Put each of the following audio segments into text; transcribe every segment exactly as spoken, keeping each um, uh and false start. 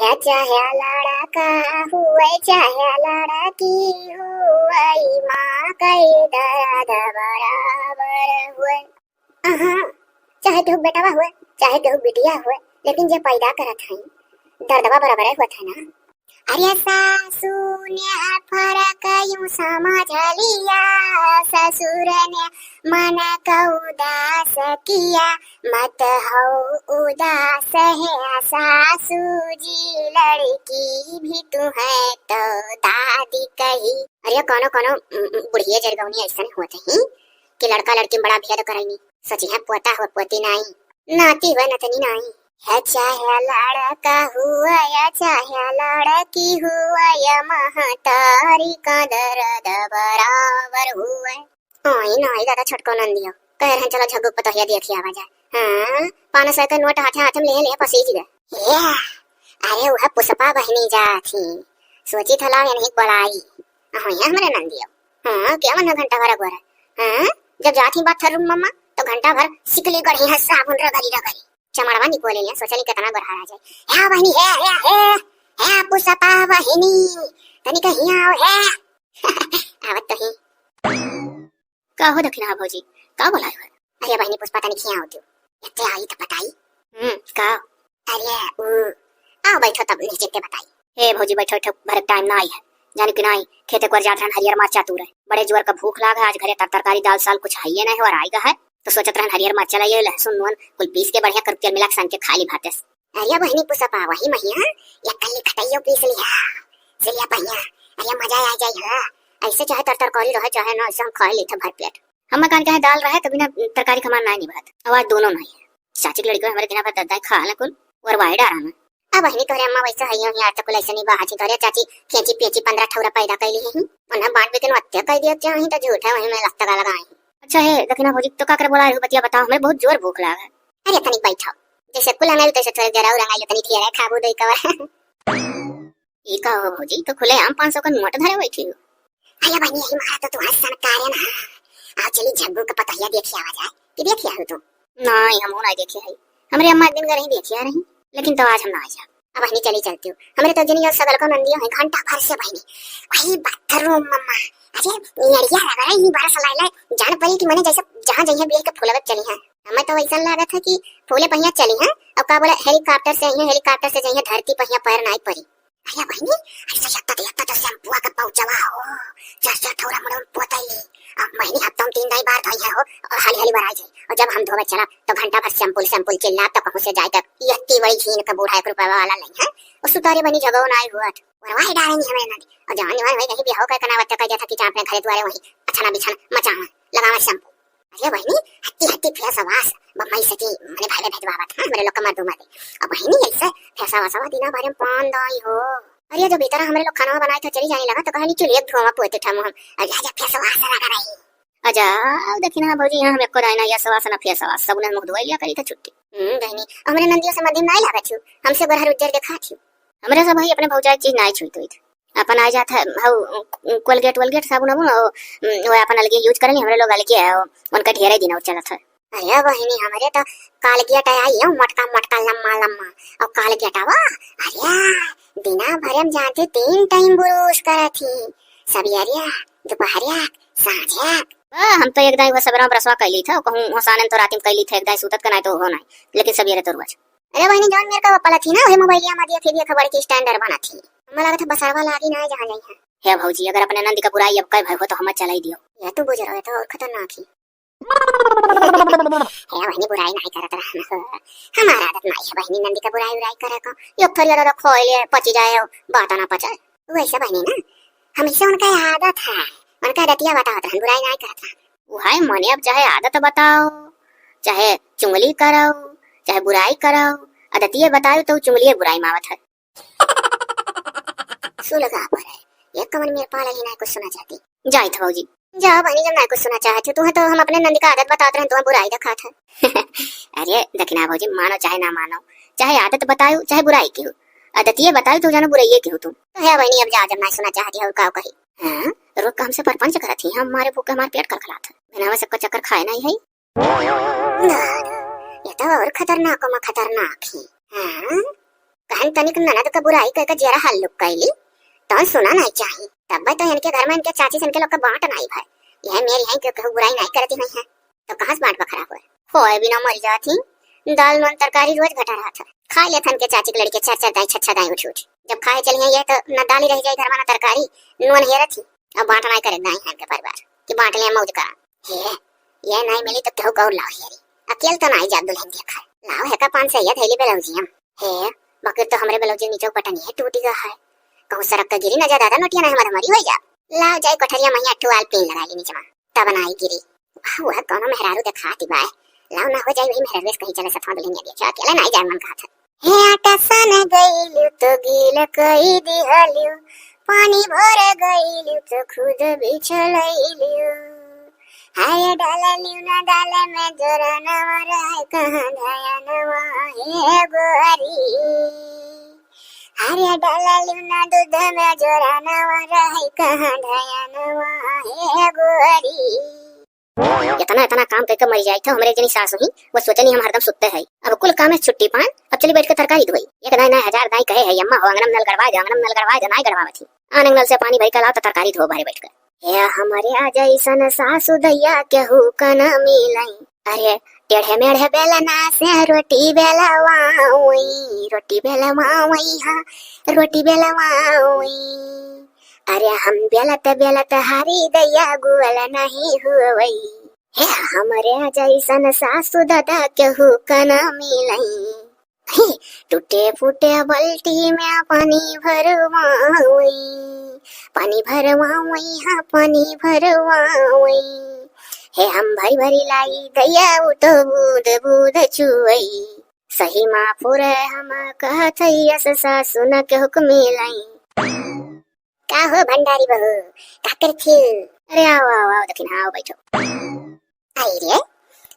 या चाहे लड़का हुए, चाहे लड़की हुए, माँ के दर्द बराबर हुए। अहाँ, चाहे केहू बेटवा हुए, चाहे केहू बिटिया हुए, लेकिन जे पैदा करत हई, दर्दवा बराबर होत है ना। अरे सासू ने फरक यूं समझ लिया, ससुर ने मन को उदास किया, मत हो उदास है सासू जी, लड़की भी तू है तो दादी कही। अरे कौनो कौनो, उम, उम, बुढ़िया जरगौनी ऐसन होत ही कि लड़का लड़की में बड़ा भेद करैनी। सोची है पोता हो पोती नाई, नाती हो नतनी नाई। है चाहे लड़का हुआ या चाहे लड़की हुआ, या महतारी का दर्द बराबर हुआ। ओए नाई दादा, छोटको नंदियो कह रहन चलो झग्गू पतोहिया देखी आवा जाए। हाँ, पाँच सौ के नोट हाथे हाथे में ले ले पसीज गए। ये, अरे वह पुष्पा बहिनी जा थी, सोची था लाओ इन्हीं बोलाई। हाँ, ये हमरे नंदियो। हाँ, क्या मन घंटा भर गोरा। हाँ, जब जात ही बात थरुण मम्मा तो घंटा भर सिकली गढ़ी है साबुन रगड़ी रगड़ी। चमड़वा निकोले लिया, सोचली कितना गोरहरा जाए। हे बहिनी, हे, हे, हे, हे पुष्पा बहिनी, तनिक हियाँ आओ, हे। आवत तो ही। का हो दखिनहा भौजी, का बोलाए हो? अरे बहिनी पुष्पा, तनिक हियाँ आओ तू। एते आई तो बताई। हम्म, का? अरे, उ, आओ बैठो तब निश्चित बताई। हे भौजी, बैठो, बैठो, भरे टाइम ना आई है। जाने कि नाई, खेते कोर जात रहन, हरियर मरचा तूरे। बड़े जोर का भूख लाग है, आज घरे तर-, तरकारी दाल साल कुछ हइये नहीं है और आइगा है। तो सोचत रहन हरियर मरचा लाइए, लहसुन, नून कुल पीस के बढ़िया करू तेल मिला के सान के खा ली भाते से। अरे बहिनी पुष्पा, वही महिया, या कल्ली खटैयो पीस लिया। सिलिया पहिया, अरे मजा आ जाई है। ऐसे चाहे तर-, तरकारी रहे, चाहे ना, ऐसे हम खा ली थे भर पेट। हम मकान के यहाँ दाल रहे, तभी ना तरकारी खमान ना नहीं भात। और आज दोनों नहीं है। चाची के लड़के हमारे दिना भर दद्दा खा ले कुल, और वाई डारा में। अब बहिनी तोहरे अम्मा वैसे है ही, आज तक कुल ऐसे नहीं बाहर थी। तोहरे चाची खेची पेची पन्द्रह ठौरा पैदा कैली है, उन्हें बांट बिकन वत्ते कह दिया, क्या ही तो झूठ है, वही में लत्ता का लगाई। अच्छा है दखिना भौजी, तो का करे बोला है, बतिया बताओ, हमें बहुत जोर भूख लाग है। अरे तनिक बैठो, जैसे कुल रंगाई तैसे थोड़े जरा रंगाई, तनी थियरा खाबू दई कवर। ई का हो भौजी, तो खुले आम पाँच सौ का नोट धरे बैठी हो। अरे बहिनी, यही मारा तो तुम्हारे सन कार्य ना। आओ चली झग्गू का पतोहिया देखी आवा जाए। कि देखी हो तुम? नहीं, हम नहीं देखे है। हमरे अम्मा एक दिन घर ही देखी आ रही, लेकिन तो आज हम ना आ जाब। अब बहिनी चली चलती हूँ। हमरे तो जनी और सगल को नंदियो है घंटा भर से बहिनी। वही बाथरूम मम्मा। अरे नियरिया रगड़े ही बरस लाइले। जान पड़ी कि मैंने जैसे जहाँ जइहे बिया के फुलवे चली है। हमें तो वैसा लागत है कि फूले पहिया चली है। और का बोले हेलीकॉप्टर से आई है, हेलीकॉप्टर से जाइए धरती पहिया पैर नाई पड़ी। अरे बहिनी, ऐसा लगता तो, लगता तो शैम्पुआ का पाउचवा हो, चार चार ठौरा मुड़वा में पोतैली। अब महीने हफ्ता में तीन दाई बार धोई है हो, और हाली हाली बराई जाए। और जब हम धोवे चला, तो घंटा भर शैम्पू, शैम्पू चिल्ला, तो कहूँ से जाए तक, यह तीवई झीन का बूढ़ा एक रुपया वाला नहीं है, और सुतारे बनी झगो नाई हुआ। और वही डालेंगे हमें नदी, और जवान जवान वही कहीं बिहाव का कनावत का जैसा कि चाप में घरे द्वारे वही अछना बिछना मचावा, लगावा शैम्पू। अरे बहिनी, हत्ती हत्ती फेस वास, बम्बई से थी, मने भाई भेजवावत है, हमरे लोग का मर्दू मर्दे। अब बहिनी, ऐसे फेस वास वा दिना भर में पान दाई हो। अरे, जब इतना हमरे लोग खाना बनाए थे, चली जाने लगा, तो कहनी, "चलिए, धुआं पोते ठा मुहम। अब जा, जा, फेस वास लगा रही।" अजा, अब देखी ना भौजी, यहाँ हम एको दाई ना, या सवास ना फेस वास, सब उन्हें मुँह धोई लिया करी था छुट्टी। हम्म, बहिनी, हमरे नंदियों से मदिम नहीं लगा छू, हमसे गोरहर उज्जर देखा छू। हमरे सब भाई अपने भौजाई चीज नहीं छुई तुई। अपन आ जात है, हऊ, कोलगेट वोलगेट, साबुन वाबुन, ओ, उम, वो अपन अलगे यूज करेनी, हमरे लोग अलगे है, ओ, उनका ढेरे दिन और चलत है। अरे बहिनी, हमरे तो कालगेट आई है, मोटका मोटका, लम्मा लम्मा, और कालगेटवा, अरे, दिना भर में जाते तीन टाइम ब्रश करत ही, सबियरिया, दोपहरिया, सांझिया। आ, हम तो एक दाई वो सबेरा ब्रशवा कैली था, कहूँ होसानन तो राती में कैली था, एक दाई सूतत का नहीं तो हो नहीं, लेकिन सबियरे तो रोज। अरे बहिनी, जौन मेरे का पलथी ना, वही मोबाइलिया में दिया, फिर ये खबर की स्टैंडर्ड बना थी। हमें लगा था बसरवा लागी ना जहाँ जाई है। हे भौजी, अगर अपने नंदी का बुराई अब कई भाई हो तो हमें चलाई दियो। या तू बुझ रहे तो और खतरनाक ही। हे बहिनी, बुराई नहीं करत रहा। हमारा आदत नहीं है बहिनी नंदी का बुराई उराई करे को। यो थोड़ी आदत खोई ले, पची जाए, बात ना पचे। वैसे बहिनी ना, हमेशा उनका आदत है, उनका आदतिया बतावत रहन, बुराई नहीं करत रहन। वो है मने, अब चाहे आदत बताओ, चाहे चुंगली करो, चाहे बुराई करो, आदतिये बताओ तो चुंगलिये बुराई मावत है। सुलगा पड़े, ये कमन मेरे पाला ही ना कुछ सुना चाहती। जाई था भौजी। जा बहिनी, जब ना कुछ सुना चाहत हो, तुम्हें तो हम अपने नंदी का आदत बतात रहे, तुम्हें बुराई दिखात है। अरे दखिना भौजी, मानो चाहे ना मानो, चाहे आदत बतायो, चाहे बुराई की हो, आदतिये बतायो तो जानो बुराइये की हो तुम। तो है बहिनी, अब जा, जब ना सुना चाहती है, और का कही। हाँ, रोक का हमसे परपंच करत ही, हम मारे भूख के हमार पेट खलखलात है। बिना वैसे का चक्कर खाए नहीं है। ना, ना, ये तो और खतरनाक में खतरनाक ही। हाँ? तहन तनिक ननद क बुराई कइके जियरा हल्लुक कइली, तहन सुना नाहीं चाही। तब्बे तो इनके घर में इनके चाची से इनके लोग का बाँट नाहीं भय। यह मेरी हैं कि केहू बुराई नाहीं करती हुई हैं, तो कहाँ से बाँट बखरा होए? खोए बिना मर जात ही, दाल नून तरकारी रोज घटा रहत है। खाइ लेत हन के चाची के लड़के चार चार दाई, छह छह दाई उठ उठ। जब खाए चली हैं ये तो न दाल ही रह जाई घर में, न तरकारी, नून हेरत ही। अब बाँट नाहीं करे दाई हैं के परिवार कि बाँट ले मौज करा। हे, ये नाहीं मिली तो केहू कौर लाओ हेरी। अकेल तो नाहीं जात दुल्हन देखा। लाओ है का पाँच सौ ये थैली ब्लाउजिया। हे, बाकी तो हमरे ब्लाउज नीचे बटन ये टूटी गया है। कहूँ सरक के गिरी ना जा दादा, नोटिया ना हमार हमारी हो जा। लाओ जाए कोठरिया में ही अट्ठू आल पीन लगा ली नीचे में। तब ना आई गिरी। वाह, वह कौनो मेहरारू देखाती बाय। लाओ ना हो जाए वही मेहरारू से कहीं चले सथवा दुल्हनिया देखे, अकेले नाहीं जाए मन कहत है। हे आटा सान गइलू तो गील कई दिहलू, पानी भर गइलू तो खुद बिछलैलू। हाय डाललू ना दाल में जोरनवा, रहे कहाँ धयनवा हे गोरी। हाय डाललू ना दूध में जोरनवा, रहे कहाँ धयनवा हे गोरी। इतना, इतना काम कइके मरी जाइत हो, हमरे जनी सास हुई, वो सोचनी हम हरदम सुत्ते है। अब कुल काम से छुट्टी पान, अब चली बैठ के तरकारी धोई। एक दाई ना हजार दाई कहे है, "अम्मा हो, अंगना में नल गड़वा दे, अंगना में नल गड़वा दे," नाहीं गड़वावत ही। आन अंगनल से पानी भरी के लाओ तो तरकारी धो बाहरे बैठ के। हे हमरे आ जैसन सासु दैया केहू क न मिलई। अरे टेढ़े मेढ़े बेलना से रोटी बेलवाई, रोटी बेलवाई, हाँ, रोटी बेलवाई। अरे हम बेलत बेलत हारी दैया गुअल नहीं हुवई। हे हमरे जैसन सासु दादा केहू क न मिलई। हे टूटे फूटे बल्टी में पानी भरवाई, पानी भरवाई, हाँ, पानी भरवाई। हे हम भरी भरी लाई दैया, उ तो बूंद बूंद चुवई। सही माँ फुरे हम कहत हई, अस सासु न केहू क मिलई। का हो भंडारी बहू, का करत ही? अरे आओ, आओ, आओ, दखिन, हाँ, आओ, बैठो। आई रे,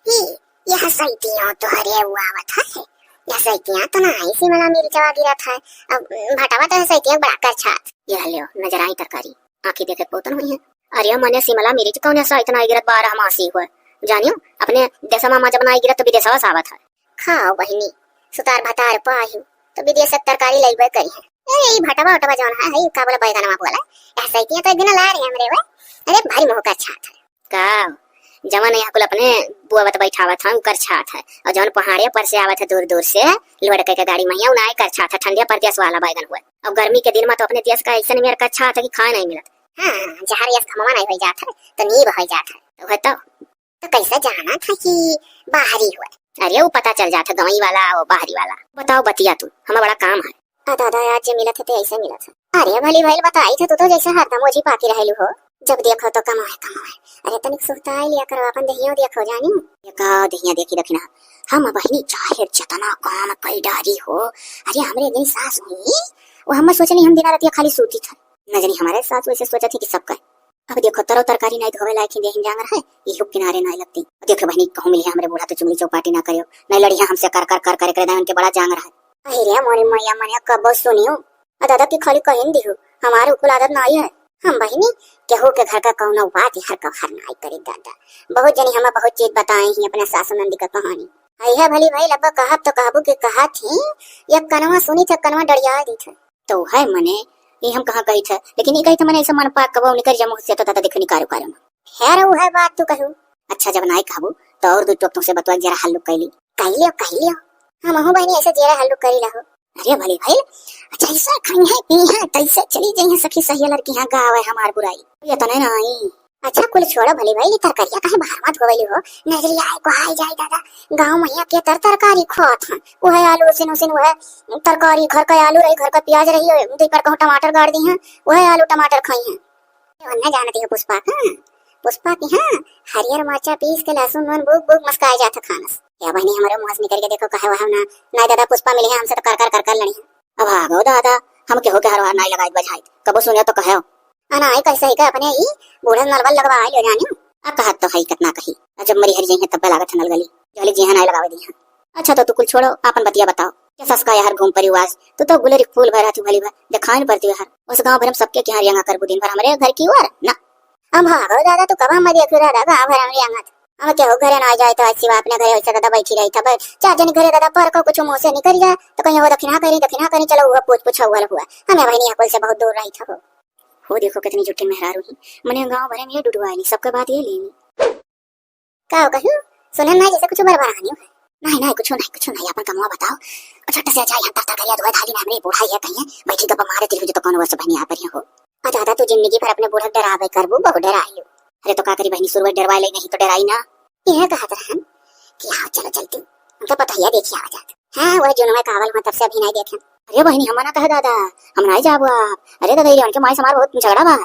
ई, यह सैतिया तो हरे हुआ आवत है। यह सैतिया तो ना आई शिमला मिर्चवा गिरत है। अब भटवा तो सैतिया बड़ा करछात। यह लियो, नजर आई तरकारी। आँखी देखे पोतन हुई है। अरे मने शिमला मिर्च कौन ऐसा इतना गिरत बारह मासी हुआ? जानियो, अपने देशवा में जब ना गिरत तो विदेशवा से आवत है। खाओ बहिनी, सुतार भतार पाहिउ, तो विदेश से तरकारी लइबे करी है। ए, ई भटवा उटवा जौन है, है, का बोला, बैगनवा बोला, ऐसा ही किया तो एक दिन ला रहे हमरे वो। अरे भारी मोह का अच्छा था। का? जवन यहाँ कुल अपने बुआवत बैठावत है, उकर छात है। और जवन पहाड़े पर से आवत है दूर दूर से, लोड के, के गाड़ी में, यहाँ उनाए कर छात है, ठंडे प्रदेश वाला बैगन हुआ। अब गर्मी के दिन में तो अपने देश का ऐसन मेर का छात है कि खाए नहीं मिलत। हाँ, जहाँ यस घमवा नहीं हो जात है, तो नीब हो जात है। तो है तो। तो कैसे जाना था कि बाहरी हुआ? अरे, वो पता चल जाता गवई वाला और बाहरी वाला। बताओ बतिया तू, हमें बड़ा काम है। आ दादा, आज जे मिलत है, ते ऐसे मिलत है। अरे भली भाई, बताई थे तू तो जैसे हरदम ओझी पाकी रहेलू हो, जब देखो तो कमाए, कमाए। अरे तनिक सुहताई लिया करो, अपन देहियो देखो जानी। ये का देहिया देखी दखिना, हम बहिनी चाहे जतना काम कई डारी हो। अरे हमरे जनी सास हुई, वो हम सोचनी हम दिना रतिया खाली सूती था। न जनी हमारे सास वैसे सोचत ही कि सबका अब देखो, तरो तरकारी नाई धोवे लायक ही देहिन जांगर है, इहो किनारे नाई लगती। देखो बहिनी, कहूँ मिलिया हमरे बूढ़ा तो चुगली चौपाटी ना करियो, नाई लड़िया हमसे कर कर कर कर करे, उनके बड़ा जांगर है। अरे रे मोरी मैया, मने कबो सुनियो। आ दादा की खाली कहिन दिहु, हमारे उकुल आदत नाई है। हम बहिनी, केहू के घर का कौनो बात हर का हर नाई करी दादा। बहुत जनी हमें बहुत चीज बताए ही अपने सासु नंदी का कहानी। है भली भाई, लब्बा कहब तो कहबू के कहा थी, एक कनवा सुनी थे, कनवा डरिया दी थे। तो है मने, ये हम कहाँ कही थे, लेकिन ये कही थे मने ऐसे मन पाक कबो निकर जमो से तो दादा देखो निकारो कारो ना। खैर, वो है बात तू कहू। अच्छा, जब नाई कहबू, तो और दू टोक तुमसे बतवा जरा हल्लुक कैली। कह लियो, कह लियो। हम हूँ बहनी ऐसे जरा हल्लुक करी लहो। अरे भली भाई, जैसे खाई है, पी है, तैसे चली जाई है सखी सहेलर की यहाँ गावे हमार बुराई। ये तो नहीं ना आई। अच्छा, कुल छोड़ो भली भाई, ये तरकरिया काहे बाहर मत धोवैली हो? नजरिया आए को आई जाए दादा, गाँव में यहाँ के तर तरकारी खोत हैं। वो है आलू उसिन उसिन, वो है तरकारी, घर का आलू रही, घर का प्याज रही, दो पर कहूँ टमाटर गाड़ दी हैं, वो है आलू टमाटर खाई हैं। ओन्ने जानती हो पुष्पा का? पुष्पा की हाँ, हरियर मरचा पीस के लहसुन नून बूक बूक मस्काए जात है खानस। या बहनी हमारे मुँह से निकल के देखो कहे वह ना, ना दादा पुष्पा मिली है हमसे तो कर कर कर कर लड़ी है। अब आ गो दादा, हम केहू के हर हर नाई लगाई बजाई, कबो सुनियो तो कहो। अनाई कैसे ही का अपने ई बूढ़ा नलवा लगवा आइलो जानियो। आ कहत तो है कितना कही, आ जब मरी हरी जाई है तब लागत है नल गली, जहली जी है नाई लगावे दी है। अच्छा तो तू कुल छोड़ो, आपन बतिया बताओ। के सस का यार घूम परिवार, तू तो गुलरी फूल भरा थी भली भर, देखाइन पड़ती है हर। उस गाँव भर में सबके के यहाँ रियंगा करबू दिन भर हमरे घर की ओर ना। अब भागो दादा, तू कब हम देखो दादा, गाँव भर हम रियंगा। हम केहू घरे ना जाए तो आज सिवा अपने घरे वैसे दादा बैठी रही था। चार जनी घरे दादा पर को कुछ मुँह से निकल जाए तो कहीं वो दखिना करी, दखिना करी, चलो वो पूछ पूछा हुआ हुआ। हमें बहनी अकुल से बहुत दूर रही था हो। हो देखो कितनी जुटिन मेहरारू ही, मने गाँव भरे में ये डुडुआइली, सबके बात ये लेनी। का हो कहू? सुनन ना जैसे कुछ बरबरानी हो। नहीं, नहीं, कुछ नहीं, कुछ नहीं, अपन कमवा बताओ। और झट से जाए, हम तर तर करिया धोए धाली ना, हमरे बूढ़ा ये कहिए, बैठी गप मारे तिरहुज तो कौन वर्ष बहनी आप रही हो। आ दादा तू जिंदगी भर अपने बूढ़ा डरावे करबू, बहुत डराइयो। अरे तो का करी बहनी, सुरवे डरवाए ले नहीं तो डराई ना। यह कहत रहन कि हाँ चलो चलती, उनका पता ही है, देखिए आ जात। हाँ, वह जुनवा कावल हुआ तब से अभी नहीं देखे। अरे बहनी, हम ना कहे दादा, हम नहीं जाबो आप। अरे दादा, ये उनके माई से हमार बहुत झगड़ा बा।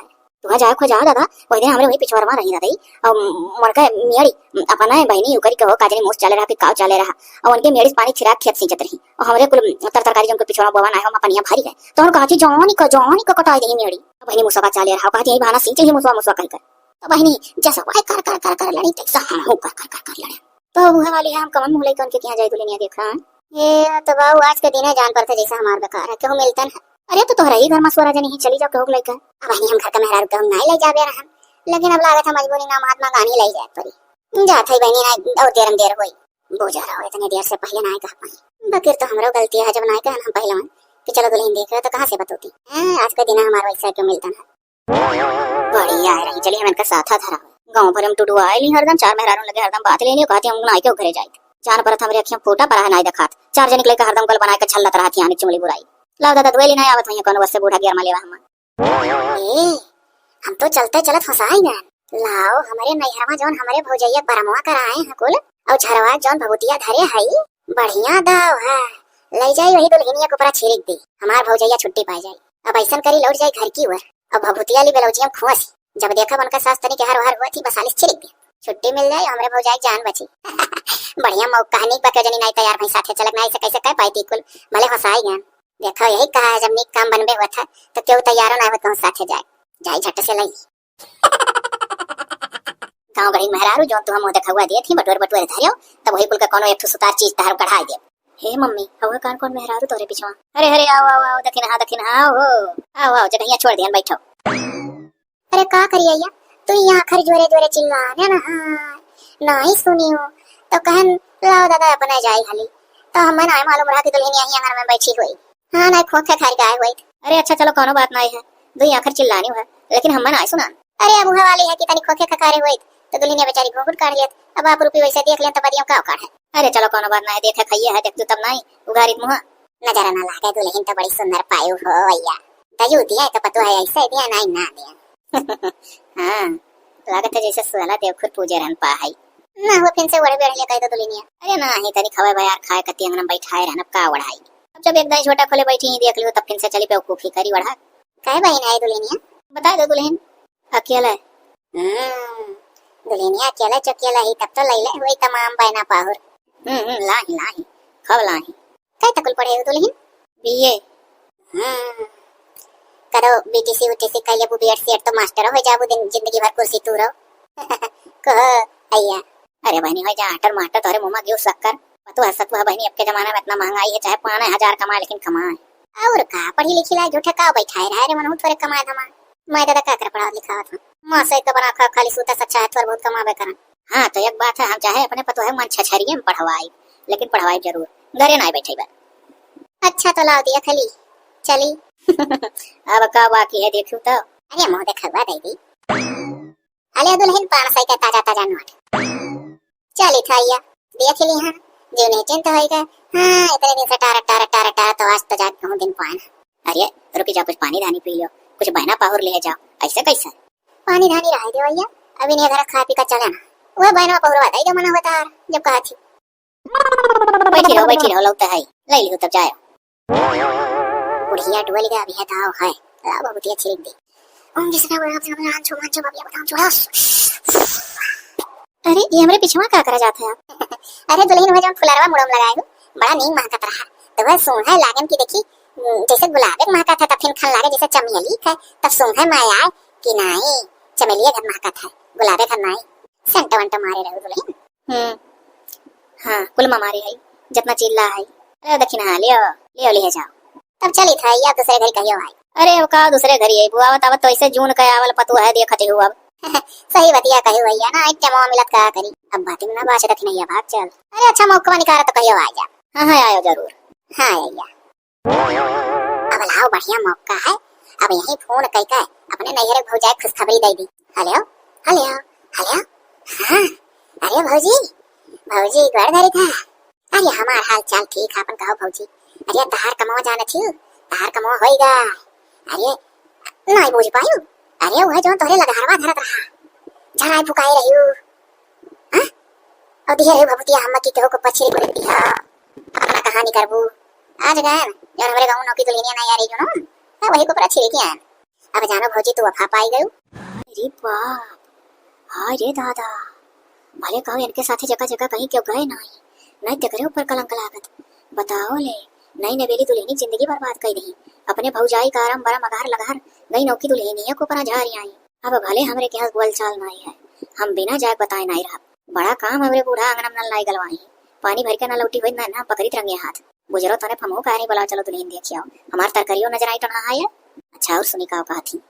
तुहा जाए खो जाओ दादा, वही दिन हमरे वही पिछवाड़वा रही दादा, और उनका मेड़ी अपना है बहनी, उकरी के हो, काजनी मूस चाले रहा कि काव चाले रहा, और उनके मेड़ी से पानी छिरा खेत सींचत रही, और हमरे कुल तर तरकारी जौन कुल पिछवाड़ा बोवा ना है, हम अपनिया भरी है, तो हम कहती जौनी का, जौनी का कटाई दही मेड़ी। तो बहनी मुसवा चाले रहा, कहती यही बहाना सींचे ही मुसवा, मुसवा कह कर। तो बहनी जैसा वाई कर कर कर कर लड़ी, तैसा हम हो कर कर कर कर लड़े। तो बुआ वाली है, हम कमन मुँह लेकर उनके यहाँ जाए दुल्हनिया देखा। ये तो बाबू आज के दिन है, जान पड़ता जैसा हमार बेकार है, केहू मिलतन है। अरे तो तोहरा ही घर में सोरा जनी ही, चली जाओ केहू के लइका। अब बहनी हम घर का मेहरारू के हम नहीं ले जाबे रहन, लेकिन अब लागत है मजबूरी ना महात्मा गांधी ले जाए पड़ी। जात है बहनी ना, और देर में देर होई। बोझा रहो, इतने देर से पहले ना कह पाई। बकिर तो हमरो गलती है, जब ना कहन हम पहले कि चलो दुल्हन देख रहे तो कहाँ से बतौती। हैं, आज के दिन हमार वैसा क्यों मिलतन है। बढ़िया है रही, चली हम इनका साथा धरा। गाँव भर में टुडुआ आइली हरदम, चार मेहरारू लगे हरदम बात लेनी, कहती हम नाई के घरे जाइत। जान परत हमरे अखियाँ फूटा पड़ा है, नाई देखात। चार जनी के लइका हरदम गल बनाए के छल्लत रहत, यानी चुंगली बुराई। लाओ दादा, दुआली ना आवत होइहैं कौनो, वस्से बूढ़ा गियर में लेवा हमार। ए, हम तो चलते चलत फंसाई गए। लाओ, हमरे नैहरवा जौन हमरे भौजैया बरमवा कराए हैं कुल, और झरवा जौन भभूतिया धरे हई, बढ़िया दाव है। ले जाई वही दुल्हनिया के ऊपर छिड़क दी, हमार भौजैया छुट्टी पाए जाई। अब ऐसन करी, लौट जाई घर की ओर। अब भभूतिया ली ब्लाउजिया में खोसी, जब देखब उनका सास तनी के हर हर हुआ थी, बसालिस छिड़क दी, छुट्टी मिल जाए, हमरे भौजाई जान बची। बढ़िया मौका है, नीक बा के जनी नाई तैयार भई साथे चलक, नाई से कैसे कह पाई थी कुल, भले फंसाई गए। देखो यही कहा है, जब नीक काम बनबे हुआ था तो क्यों तैयारो ना हो कहूँ साथे जाए। जाई झट से लई। गाँव गढ़ी मेहरारू जौन तुहा मुँह देखौआ देत ही, बटुअर बटुअर धर्यो, तब वही कुल का कौनो एक ठो सुतार चीज तहर कढ़ाई देब। हे मम्मी, हवा कान कौन मेहरारू तोरे पिछवा? अरे, अरे, आओ, आओ, आओ, दखिनहा, दखिनहा, आओ हो। आओ, आओ, जगहिया छोड़ दियन, बैठो। अरे, का करिया या? तू यहाँ खर जोरे जोरे चिल्ला, ने ना, हाँ, नाई सुनियो। तो कहन, लाओ दादा, अपने जाई हाली। तो हमें ना मालूम रहा कि दुल्हनिया ही आंगन में बैठी हुई। हाँ, नाई खोखे खार के आए हुई। अरे अच्छा, चलो, कौनो बात नाई है। दुई आखर चिल्लानी है, लेकिन हमें नाई सुनान। अरे, अब उहे वाली है कि तनी खोखे खखारे हुई, तो दुल्हनिया बेचारी घूंघट काढ़ लियत। अब आप रूपी वैसे देख लें, तो बदियों का काढ़े। अरे चलो, कौनो बात नाई, देखे खाइए है, देख तू तब नाई, उघारित मुँह। नजर ना लागे, दुल्हन तो बड़ी सुंदर पायु हो भैया। दयू दिया तो पतोह है, ऐसे दिया नाई ना दिया। हाँ, लागत है जैसे सोहला देवखुर पूजे रहन पा है। ना हो, फिन से ओढ़े बेढ़े ले कह दो दुल्हनिया। अरे ना, ही तनी खवे बयार खाए कती अंगना बैठाए रहन, अब का ओढ़ाई? अब जब एक दाई झोटा खोले बैठी ही देख लियो, तब फिन से चली बेवकूफी करी ओढ़ा। काहे बहिन आई दुल्हनिया? बताए दो दुल्हन। अकेले। हम्म, दुल्हनिया अकेले चकेला ही, तब तो लैले हुई तमाम बहना पाहुर। हम्म, हम्म, लाही, लाही, खब लाही। कै तकुल पढ़े हो दुल्हन? बीए। हम्म, करो बीटीसी उटीसी कर लेबू, बीएड सीएड तो मास्टर हो जाबू, दिन, जिंदगी भर कुर्सी तू रहो। कहो, अय्या। अरे बहनी, हो जा आटर माटर, तोहरे मुँह में घिउ शक्कर। पतोह है सतुआ बहनी, अब के जमाना में इतना महंगाई है, चाहे पाने हजार कमाए, लेकिन कमाए। और का, पढ़ी लिखी लाए झूठे का बैठाए रहे रे, मनहू थोड़े कमाए धमाए। मैं दादा का कर पढ़ावत लिखावत हूँ, माँ से एक बना खा, खाली सूता सच्चा है, थोड़ा बहुत कमावे करन। हाँ, तो एक बात है, हम चाहे अपने पतोह मन छछरिये में पढ़वाई, लेकिन पढ़वाई जरूर, घरे ना बैठे बा। अच्छा, तो लाओ दिया खली, चली। अब का बाकी है, देखू तो। अरे मुँह देखा दे दी। अले दुल्हन, पाँच सौ का ताजा ताजा नोट। चली था या, देख ली हाँ, जीव निश्चिंत होइगा। हाँ, इतने दिन से टार, टार, टार, टार, तो आज तो जाके कहूँ दिन पान। अरे, रुकी जा, कुछ पानी धानी पी लियो, कुछ बहना पाहुर ले जाओ, ऐसे कैसे? पानी धानी रहे दे भैया, अभी नहीं घर खा पी का चले ना। वह बहना पहुरवा दे जो मना होता है, जब कहा थी। बैठी रहो, बैठी रहो, लौटा है, ले लियो तब जाओ। बुढ़िया डोल गया, अभी है दाव है। ला बाबू, दिया छिड़क दे। ओम विष्णु गुरु ब्रह्मा छो मंचो बाबिया बताओ छो। अरे, ये हमरे पिछवा का करा जात है आप? अरे दुल्हन, वह जौन फुलरवा मुड़म लगाए हो, बड़ा नीक महकत रहा। तो वह सूंघे लागन की देखी, जैसे गुलाबे के महकत है, तब फिर खन लागे जैसे चमेली का, तब सूंघे में आए कि नाई, चमेलिया घर महकत है, गुलाबे घर नाई। सेंट वेंट मारे रहो दुल्हन। हम्म, हाँ, कुल ममारी है, जितना चिल्ला है। अरे दखिनहा, लियो, लियो, ले जाओ। तब चली था, या दूसरे घर कहियो आई। अरे, अब का दूसरे घर ही है, बुआ, आवत, आवत तो ऐसे जून के आवल पतोह है, देखत ही हो अब। सही बतिया कही भैया ना, एक जमा मिलत का करी। अब बातिन ना बाच रखी नहीं, भाग चल। अरे अच्छा मौका निकाल तो कहियो आ जा। हाँ हाँ आयो जरूर। हाँ भैया। अब लाओ बढ़िया मौका है, अब यही फोन कई के अपने नैहर के भौजाई खुशखबरी दे दी। Hello, hello, hello. हाँ, अरे भौजी, भौजी गोड़ धरी था। अरे हमार हाल चाल ठीक है, अपन कहो भौजी। अरे तहार कमवा जानत हियो, तहार कमवा होइगा। अरे नहीं बूझ पायू, अरे वह जौन तोहरे लगहरवा धरत रहा, झराए फुकाए रहियो। हाँ? और दिहे रहियो भभूतिया हम्मा की केहू को पछिरी बोल दिया। अपना कहानी करबू। आज गए न, जौन हमरे गाँव नौकी दुल्हनिया नहीं आ रही जौन, हाँ, वही को पछिरी किया। अब जानो भौजी तू वफा पाई गयू। अरे बाप, हाय रे दादा, भले कहो इनके साथे जगह जगह कहीं क्यों गए नहीं, नहीं तेकरे ऊपर कलंक लागत। बताओ ले, नई नवेली दुल्हनी जिंदगी बर्बाद कर दी। अपने भौजाई का आराम बरा मगहर लगहर गई नौकी दुल्हनिया को परा झारी आई। अब भले हमरे के यहाँ बोल चाल नाई है, हम बिना जाए बताए नाई रहब। बड़ा काम हमरे बूढ़ा आंगन में नल नाई गलवाई, पानी भर के ना लौटी होई ना, ना पकड़ित रंगे हाथ। बुजरो तने फमहू काहे नहीं बोला, चलो दुल्हन देखी आओ, हमार तरकरियो नजर आई तो ना आए। अच्छा और सुनी का कहा थी।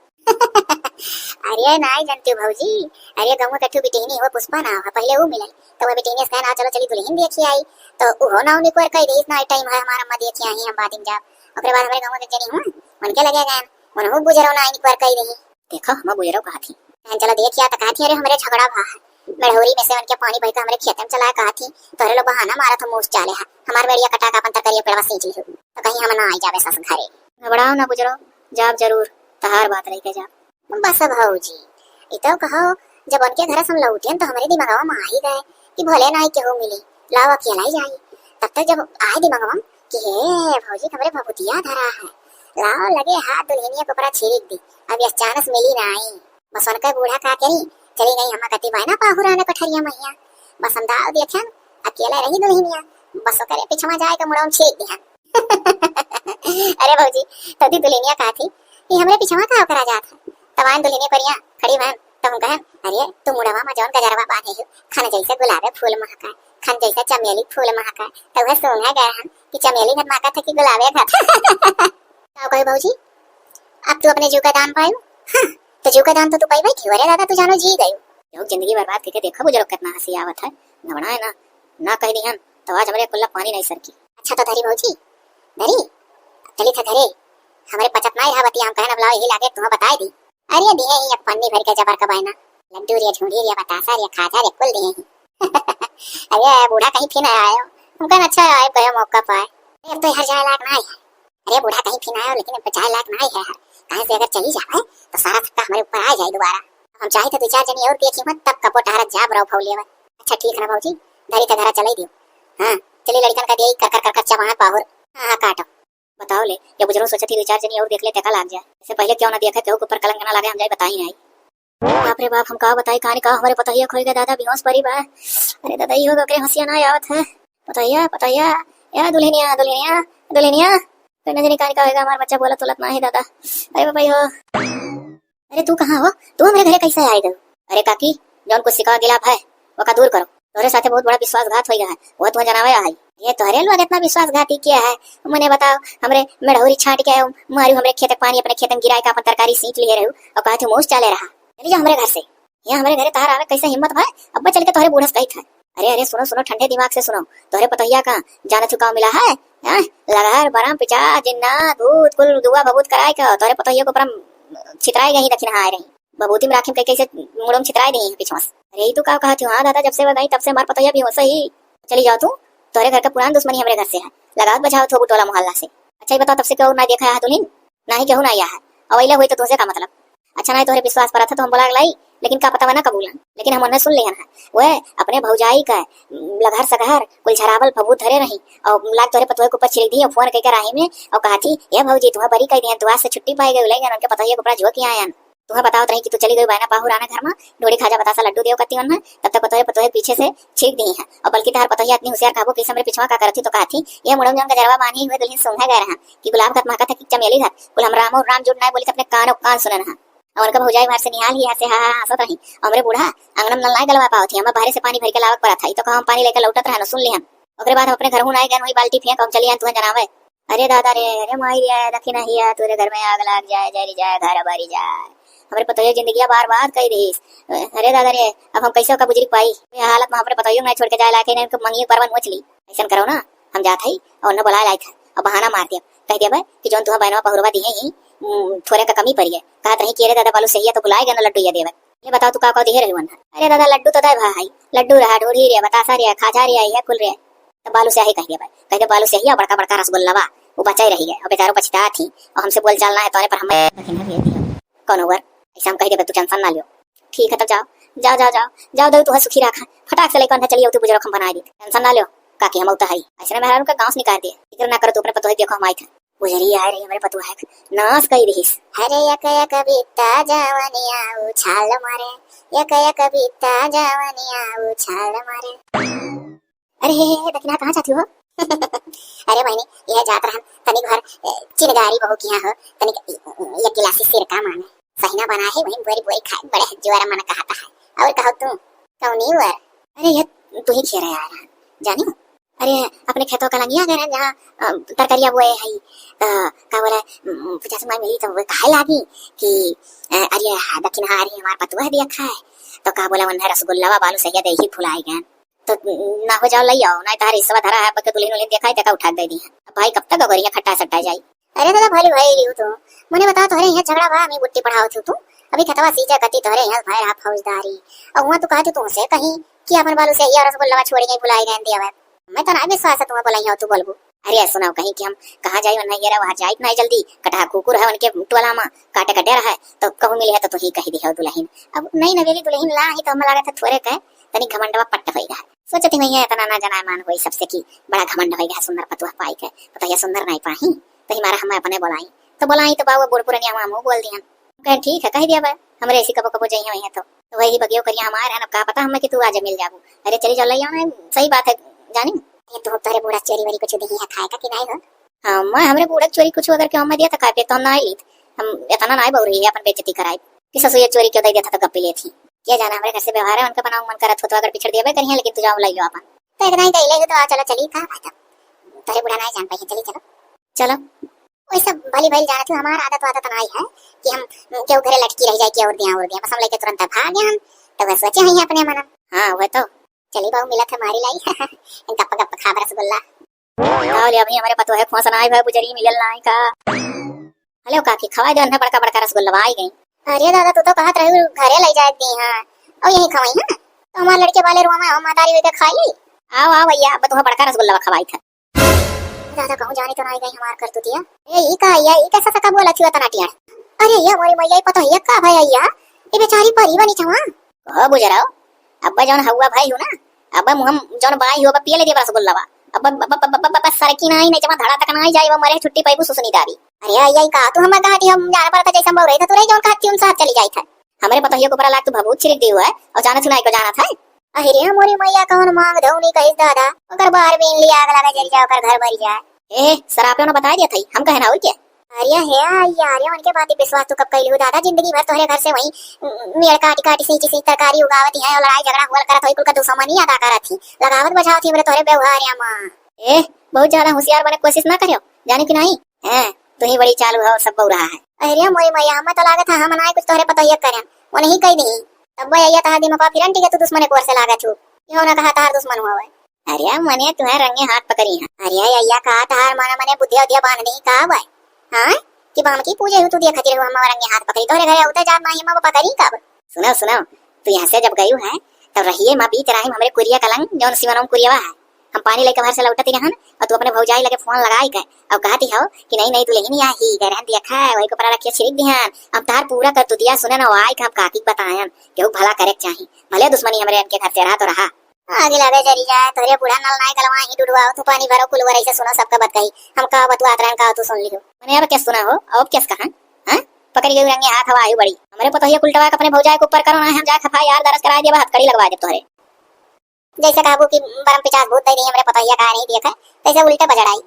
अरे नाई जनती भौजी, अरे गाँव के ठू बिटिहनी हो पुष्पा ना हो, पहले वो मिलल तो वह बिटिहनी से कहे ना चलो चली दुल्हन देखी आई, तो उहो ना उन्हीं को कह दी ना टाइम है हमारा, अम्मा देखी आई हम बातिन जाब। ओकरे बाद हमरे गाँव के जनी हूँ उनके लगे गए, उन्हों बुजरो ना इन्हीं को कह दी। देखो, हम बुजरो कहा थी। हम चलो देखिया तो कहा थी, अरे हमरे झगड़ा भा है। मेढ़ौरी में से उनके पानी बह के हमरे खेते में चलाए कहा थी, तोहरे लोग बहाना मारा था मूस चाले है। हमार मेड़िया कटा के अपन तरकरिया पेड़वा सींच लिहू। तो कहीं हम ना आई जावे सास घरे। घबराओ ना बुजरो, जाब जरूर, तहार बात रही के जाब। बस भौजी, इतो कहो, जब उनके घर से हम लौटेन तो हमरे दिमागवा में आ ही गए कि भले ना आई केहू मिली, लाओ अकेला ही जाई। तब तक जब आए दिमागवा में कि हे भौजी, हमरे भभूतिया धरा है, लाओ लगे हाथ दुल्हनिया के ऊपरा छिड़क दी, अब यह चानस मिली ना आई। बस उनका बूढ़ा का करी, चली गई हम्मा कती बायना पाहुराने कोठरिया महिया। बस हम दाव दिया ख्यान, अकेले रही दुल्हनिया, बस ओकरे पिछवा जाए के मुड़वा में छीक दिहन। अरे भौजी, तो दी दुल्हनिया कहा थी कि हमरे पिछवा का ओकरा जात है। तब आन दुल्हनिया करिया खड़ी भन, तो हम कहन, अरे तू मुड़वा में जौन गजरवा बांधे हो, खन जैसे गुलाबे फूल महका, खन जैसे चमेली फूल महका, तो वह सोंघा गए हम कि चमेली घट महका था कि गुलाबे घट। का कहे भौजी, अब तू अपने जीव का दाम पायो? हाँ, तो जीव का दाम तो तू पाई बैठी हो। अरे दादा, तू जानो जी गयो। लोग जिंदगी बर्बाद करके देखो बुजुर्ग कितना हंसी आवत है। घबराए ना, ना कह दिहन तो आज हमरे कुल्ला पानी नहीं सरकी। अच्छा तो धरी भौजी, धरी, चली था घरे। हमरे पचत नहीं रहा बतिया, हम कहन अब लाओ यही लागे तुम्हें बताए दी। अरे दिहे ही एक पन्नी भर के जबर का बायना, लड्डू रे, झूठी रे, बतासा रे, खाजा रे, कुल दिहे ही। अरे बूढ़ा कहीं फिर आयो, हम कहन अच्छा आए गयो मौका पाए। अरे अब तो हर जाए लायक ना है। अरे बूढ़ा कहीं फिर आयो, लेकिन अब जाए लायक ना है। कहीं से अगर चली जाए तो सारा थक्का हमारे ऊपर आ जाए दोबारा। हम चाहे तो दो चार जनी और देखी मत, तब कपो टहरत जाब रहो फौले में। अच्छा ठीक है ना भौजी, धरी तो धरा चलाई दियो। हाँ चली लड़कन का दिया कर कर कर कर चबाना पाहुर। हाँ हाँ काटो। बताओ ले, या बुजुर्ग सोचत ही दो चार जनी और देख ले, टेका लाग जाए। इससे पहले क्यों ना देखा, केहू के ऊपर कलंक ना लागे, हम जाए बताई नहीं। बाप रे बाप, हम का बताई, कहानी का हमारे पतोहिया खोई गए दादा, बेहोश परी बा। अरे दादा, इहो ओकरे हंसिया ना आवत है। पतोहिया, पतोहिया, या दुल्हनिया, दुल्हनिया, दुल्हनिया। कोई नजनी कहानी का होएगा, हमारा बच्चा बोलत उलत ना है दादा। अरे बाबा हो। अरे तू कहाँ हो? तू हमरे घरे कैसे आए गयो? अरे काकी, जौन कुछ सिकावा गिलाफ है, ओका दूर करो। तोहरे साथे बहुत बड़ा विश्वासघात होई गया है, वो तुम्हें जनावे आई। ये तोहरे लोग इतना विश्वासघाती किया है, मने बताओ, हमरे मेढ़ौरी छाट के आयो, मारू हमरे खेत के पानी अपने खेत में गिराए के अपन तरकारी सींच लिए रहू और कहा थे मूस चाले रहा। चली जाओ हमरे घर से। यहाँ हमरे घरे तहार आवे कैसे हिम्मत भाई? अब्बा चल के तोहरे बूढ़ा से कही था। अरे अरे सुनो सुनो, ठंडे दिमाग से सुनो, तोहरे पतोहिया का जाने चुकाव मिला है? हाँ? लगहर बरम पिचा जिन्ना भूत कुल दुआ भभूत कराए का तोहरे पतोहिया को परम छितराए गई दखिन आए रही। बबूती में राखी में कई कैसे मुड़ो में छितराए दी है पिछवा से। अरे ई तू का कहत हो? हाँ दादा, जब से वो गई तब से हमार पतोहिया भी हो सही। चली जाओ तू, तोहरे घर का पुरान दुश्मनी हमरे घर से है, लगावत बजावत हो टोला मोहल्ला से। अच्छा ये बताओ तब से क्यों ना देखा है दुल्हन? ना ही केहू ना आया है, और अइले हुई तो तुमसे का मतलब? अच्छा ना ही तोहरे विश्वास पर था तो हम बोला लाई, लेकिन का पता ना कबूलन, लेकिन हम उन्हें सुन लेहन है। वह अपने भौजाई का लगहर सगहर कुल झरावल भभूत धरे रही और लाग तोहरे पतोहे के ऊपर छिड़क दी और फोन कह के राही में और कहा थी, "ये भौजी तुम्हें बरी कह दिया, तू आज से छुट्टी पाई गई, ले जान उनके पतोहे के ऊपर झोंक के आयन।" तुम्हें बताओ रही कि तू चली गई बायना पाहुर आना घर में, डोड़ी खाजा बतासा लड्डू देव करती उन्हें, तब तक पतोहे पतोहे पीछे से छींक दी है। और बल्कि तार पतोहिया इतनी होशियार कहबो कि हमरे पिछवा का करत थी तो कहा थी, "ये मुड़म जौन गजरवा बांधी हुए दुल्हन सूंघे गए रहा कि गुलाब घात महका था कि चमेली घात, कुल हम राम और राम जुट ना बोली तो अपने कानों कान सुने रहा।" और उनका भौजाई बाहर से निहाल ही हंसे हा हा हंसत रही। हमरे बूढ़ा आंगन में नल ना गलवा पावत थी, हमें बाहर से पानी भर के लावक पड़ा था, ई तो हम पानी लेकर लौटत रहा न सुन लिहन। ओकरे बाद हम अपने घर हूँ ना गए, वही बाल्टी फेंक हम चली आन तुहन जनावे। अरे दादा रे, अरे माई रे, दखिना हिया, तोरे घर में आग लाग जाए, जरी जाए, घर बरी जाए। हमरे पतोहिया जिंदगिया बर्बाद कइ दिहिस। अरे दादा रे, अब हम कैसे ओका बुजरी पाई? ये हालत में हमरे पतोहियो के नाहीं छोड़ के जाए लायक है, नाहीं उनके मंगियो परवा नोच ली। ऐसन करो ना, हम जात हई और उन्हें बुलाए लाइत है, अब बहाना मार दिया, कह दिया कि जौन तुहा बहनवा पहुरवा दिहे ही, उम, थोरे का कमी पड़ी है। कहत रही कि अरे दादा बालू सहिया तो भुलाए गए ना लड्डू ये देवे। ये बताओ तू का का दिहे रही वन्हा? अरे दादा लड्डू तो दे भाई, लड्डू रहा, ढोढ़ी रहा, बतासा रहा, खाजा रहा, ये कुल रहा। तो बालू स्याही कह दिया भाई, कह दे बालू स्याही और बड़का बड़का रसगुल्ला बा, वो बचाई रही है और बेचारो पछता थी और हमसे बोल चाल ना है तोरे पर हम कौन हुआ? ऐसा हम कह देबे, तू टेंशन ना लियो। ठीक है तब जाओ, जाओ जाओ जाओ, जाओ दे तू सुखी रखा, फटाक से लेकर चलिए तू बुजुर्ग हम बनाए दी, टेंशन ना लियो। काकी हम तो है ऐसे मेहरारू का गांव से निकाल दिए, फिक्र ना करो तू अपने पतोह देखो हम आए थे। गुजरी आए रही हमारे पतोह है, नाश कही रही। अरे यक यक बीता जवनिया उछाल मारे, यक यक बीता जवनिया उछाल मारे। अरे हे, हे, हे, दखिना कहाँ जाती हो? अरे बहिनी, यह जात रहन तनी घर, ए, चिनगारी बहू किया हो, तनी एक गिलासी सिरका मांगे। सहिना बना है, वही बोरी बोरी खाए, बड़े जोर मन कहता है। और कहो तू, कौनी वर? अरे ये तू ही खेरे आया रहन, जानी हो? अरे अपने खेतों का लंगिया गए रहन, जहाँ, अ, तरकरिया बोए है, तो का बोला, उम, पचास माई मिली तो वो कहे लागी कि, अ, अरे हाँ, दखिना आ रही हमार पतुआ दिया खाए, तो का बोला, वन्ना रसगुल्ला बालू सहिया दे ही भुलाई गए। तो ना हो जाओ, लई आओ, ना तार हिस्सा धरा है, पक्के दुल्हन उल्हन देखाई, तेका उठा के दे दी है। अब भाई कब तक अगोरिया खट्टा सट्टा जाई? अरे दादा, भली भाई रियो तू। मने बता, तोहरे यहाँ झगड़ा बा, हमें बुट्टी पढ़ाओ थी तू। अभी खतवा सींचे कती तोहरे यहाँ भय रहा फौजदारी। और हुआ तू कहती तुमसे कहीं कि अपन बालू सहिया रसगुल्ला छोड़ गई, भुलाई गए दिया। मैं तो ना विश्वास है तुम्हें बोलाई हो तू बोलबू। अरे सुनाओ कहीं कि हम कहाँ जाई, वन्ना ये रहा, वहाँ जाई ना जल्दी। कटहा कुकुर है उनके टोला में, काटे का डर है, तो कहूँ मिली है तो तू ही कह दी हो दुल्हन। अब नई नवेली दुल्हन ला ही तो हम लागत है थोड़े कहे, तनी घमंडवा पट्ट होई रहा। सोचती मैं ये इतना ना जनाय मान होई सबसे कि बड़ा घमंड होई गया सुंदर पतुआ पाई के, पतुआ सुंदर नहीं पाही, तो ही मारा हम अपने बोलाई, तो बोलाई तो बाबू बूढ़ पुरनिया हुआ मुँह बोल दिहन। कहे ठीक है, कह दिया बा, हमरे ऐसी कबो कबो जइहे वही है तो, तो वही बगियो करिया हमार है ना, का पता हमें कि तू आज मिल जाबू। अरे चली जाओ, ले आओ ना, सही बात है जानी। ये तू तोरे बूढ़ा चोरी वरी कुछ दही है खाए का कि नहीं हो? हाँ, मैं हमरे बूढ़ा चोरी कुछ अगर के हमें दिया था खाए पे तो हम ना आई लीत, हम इतना ना आई बहु रही है अपन बेइज्जती कराई। कि ससुर ये चोरी क्यों दे देता तो गप्पी लेती। क्या जाना हमरे घर से व्यवहार है उनका बनाओ मन करत हो तो अगर पिछड़ दिया करिए, लेकिन तू जाओ लाइयो अपन। तो इतना ही कह ले तो आ चलो चली का भाई तब। तोरे बूढ़ा ना जान पाई चली चलो। चलो। वही सब भली भली जानत हूँ हमार आदत वादत ना है कि हम केहू घरे लटकी रह जाए कि और दिया और दिया, बस हम लेके तुरंत भाग गए हम। तो बस सोचे हैं अपने मन। हाँ वह तो। चली बाबू मिला था मारी लाई। गप गप खा रसगुल्ला। तावले अभी हमरे पतोहे खोस नाई भय बुजरी मिलल नाई का। हेलो काकी, खवाई दे उन्हें बड़का बड़का रसगुल्ला आई गई। अरे दादा, तू तो कहत रही घरे ले जाए दी हाँ, और यही खवाई है ना, तो हमारे लड़के वाले रुआ में हम मातारी होके खाई ली। आओ आओ भैया, अब तुम्हें बड़का रसगुल्ला खवाई था। दादा कहूँ जाने तो नाई गई हमार कर तू दिया। ए ई का या ई कैसा सका बोला छुआ तना टियाड़। अरे ये मोरी मैया, ई पतोहिया का भया या, ये बेचारी परी बनी छवा। ओ बुजराओ, अब्बा जौन हउआ भाई हो ना, अब्बा मुहम जौन बाई हो, अब्बा पिए ले दिया रसगुल्ला बा। अब्बा, अब्बा, अब्बा, अब्बा, अब्बा सरकी नाही, नहीं जमा धड़ा तक नाही जाए, वो मरे छुट्टी पाइबू सुसनी दारी। अरे आई, आई का तू हमें कहा थी, हम जाना पड़ता जैसे हम बहु रही था, तू रही जौन कहा थी, उनसे हाथ चली जाए था। हमरे पतोहियो के ऊपर लाग तू भभूत छिड़क दियो है, और जाना सुनाई को जाना था। अरे मोरी मैया, कौन मांग धौनी कहिस दादा, ओकर बाहर बीन लिया, आग लगा जरी जाए, ओकर घर बरी जाए। ए, सरापियों ने बताई दिया था, हम कहे ना हुई क्या? अरे हे यार, उनके बात पे विश्वास तू कब कैली हो दादा? जिंदगी भर तोहरे घर से वही, उम, मेड़ काटी काटी, सींची सींची तरकारी उगावत ही है और लड़ाई झगड़ा हुआ करत होई, कुल का दुश्मनी अदा करत ही, लगावत बझावत ही हमरे तोहरे व्यवहार या माँ। ए, बहुत ज्यादा होशियार बने कोशिश ना करियो, जाने की नहीं? हैं, तू ही बड़ी चालू है और सब बौरा है। अरे मोरी मैया, हमें तो लागत है हम ना कुछ तोहरे पतोहिया करें, वो नहीं कह दी। तब वो या तहार दिमाग फिरन ठीक है, तू दुश्मन एक ओर से लागत हो, क्यों ना कहा तहार दुश्मन हुआ है। अरे मने तुहे रंगे हाथ पकड़ी है। अरे अइया का तहार मने मने बुद्धिया उद्धिया बांध दी का बा? हाँ? कि बाम की पूजे हो तू दिया खातिर हो हम रंगे हाथ पकड़ी। तोरे घरे उतर जाब माही हम पकड़ी कब? सुनो सुनो, तू यहाँ से जब गयू है तब रहिए माँ बीच राही में हमरे कुरिया कलंग जौन सिवनम कुरियावा है। हम पानी लेके बाहर से लौटत ही रहन और तू अपने भौजाई लगे फोन लगाई के और कहती हो कि नहीं नहीं दुल्हनिया ही गए रहन दिया खाए वही को परा रखिया छिड़क दिहन। हम तहार पूरा कर तू दिया सुने ना वाई के हम काकी के बतायन केहू भला करे के चाही। भले दुश्मनी हमरे इनके घर से रहा तो रहा। आगे लगे जरी जाए, तोरे बूढ़ा नल नाय गलवा ही डुडुआ, तू पानी भरो कुल वरई से सुनो सबका बात कही। हम का बतुआत रहन का तू सुन लियो। मने अब केस सुना हो, अब केस कहा? हाँ? पकड़ी गई रंगे हाथ हवा आयु बड़ी। हमरे पतोहिया कुलटवा के अपने भौजाई के ऊपर करो ना, हम जाए खफा यार दरस कराए देबा, हथकड़ी लगवा देब तोहरे। जैसे कहबू कि बरम पिचास भूत दे दी हमरे पतोहिया का नहीं देखे, तैसे उल्टे बजड़ाई।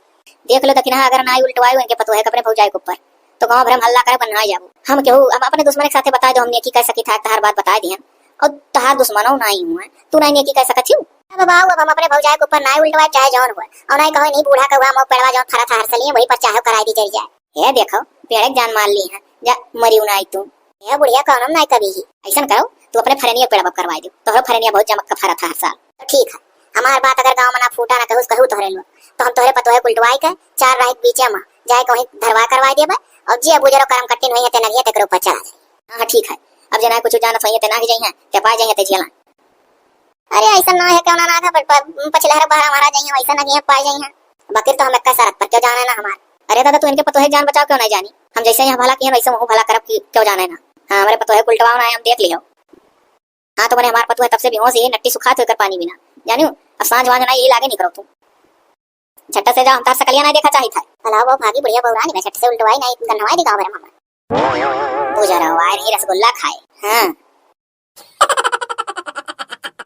देख लो दखिना, अगर नाई उल्टवाई उनके पतोहे के अपने भौजाई के ऊपर, तो गाँव भर में हल्ला करे, बन्हाई जाबू। हम केहू, हम अपने दुश्मन के साथे बताए दो, हम नेकी कर सकी था, तहार बात बताए दिहन। और तहार दुश्मनो नाई हुआ, तू नाई नेकी कर सकत छिउ। अब बाबू, अब हम अपने भौजाई के ऊपर नाई उल्टवाए, चाहे जौन हुआ, और नाई कहो नहीं बूढ़ा कौआ मोह पेड़वा जौन फरा था हर सलिए, वही पर चाहे कराई दी जर जाए। हे देखो, पेड़े के जान मार ली है, जा मरी नाई तू। ए बुढ़िया, कौनो नाई कबीही। अइसन करो, तू अपने फरेनिया पेड़वा करवाइ दियो, तोहरो फरेनिया बहुत जमक के फरत है हर साल। तो ठीक है, हमार बात अगर गाँव में ना फूटा ना कहूस कहू तोहरे लोग, तो हम तोहरे पतोहे के उल्टवाइ के चार राही के बीचे में जाए के वहीं धरवा करवाइ देबे, और जे बुजरो करम कट्टिन होइहैं ते नगिया तेकरे ऊपर चढ़ा जाए। हाँ, हाँ, ठीक है, अब जे ना कुछ जानत होइहैं ते ना ही जइहैं, ते पाए जइहैं ते झेला। अरे अइसन ना है, क्यों ना ना था, पर, पर पछिलहरा बहरा मारा जइहैं, वइसा नगिया पाए जइहैं। बाकी तो हम एक्का शरत पर क्यों जाने ना हमार। अरे दादा, तू इनके पतोहे जान बचाओ क्यों नहीं जानी? हम जैसे यहाँ भला किहैं वैसे वहूँ भला करब कि क्यों जाने ना। हाँ, हमरे पतोहे के उल्टवाओ ना, हम देख लियो। हाँ, तो बने हमार पतोहे तब से बेहोश ही नट्टी सुखात होकर पानी बिना। जानियो, अब साँझ वाँझ ना यही लागे नहीं करो तू। झट्टा से जाओ, हम तार सकलिया ना देखा चाहित है। भला वो भागी बुढ़िया बौरानी में झट्टे से उल्टवाई नहीं, गन्हवाई दी गाँव भर में हमार। बुझा रहो, आए रही रसगुल्ला खाए। हाँ।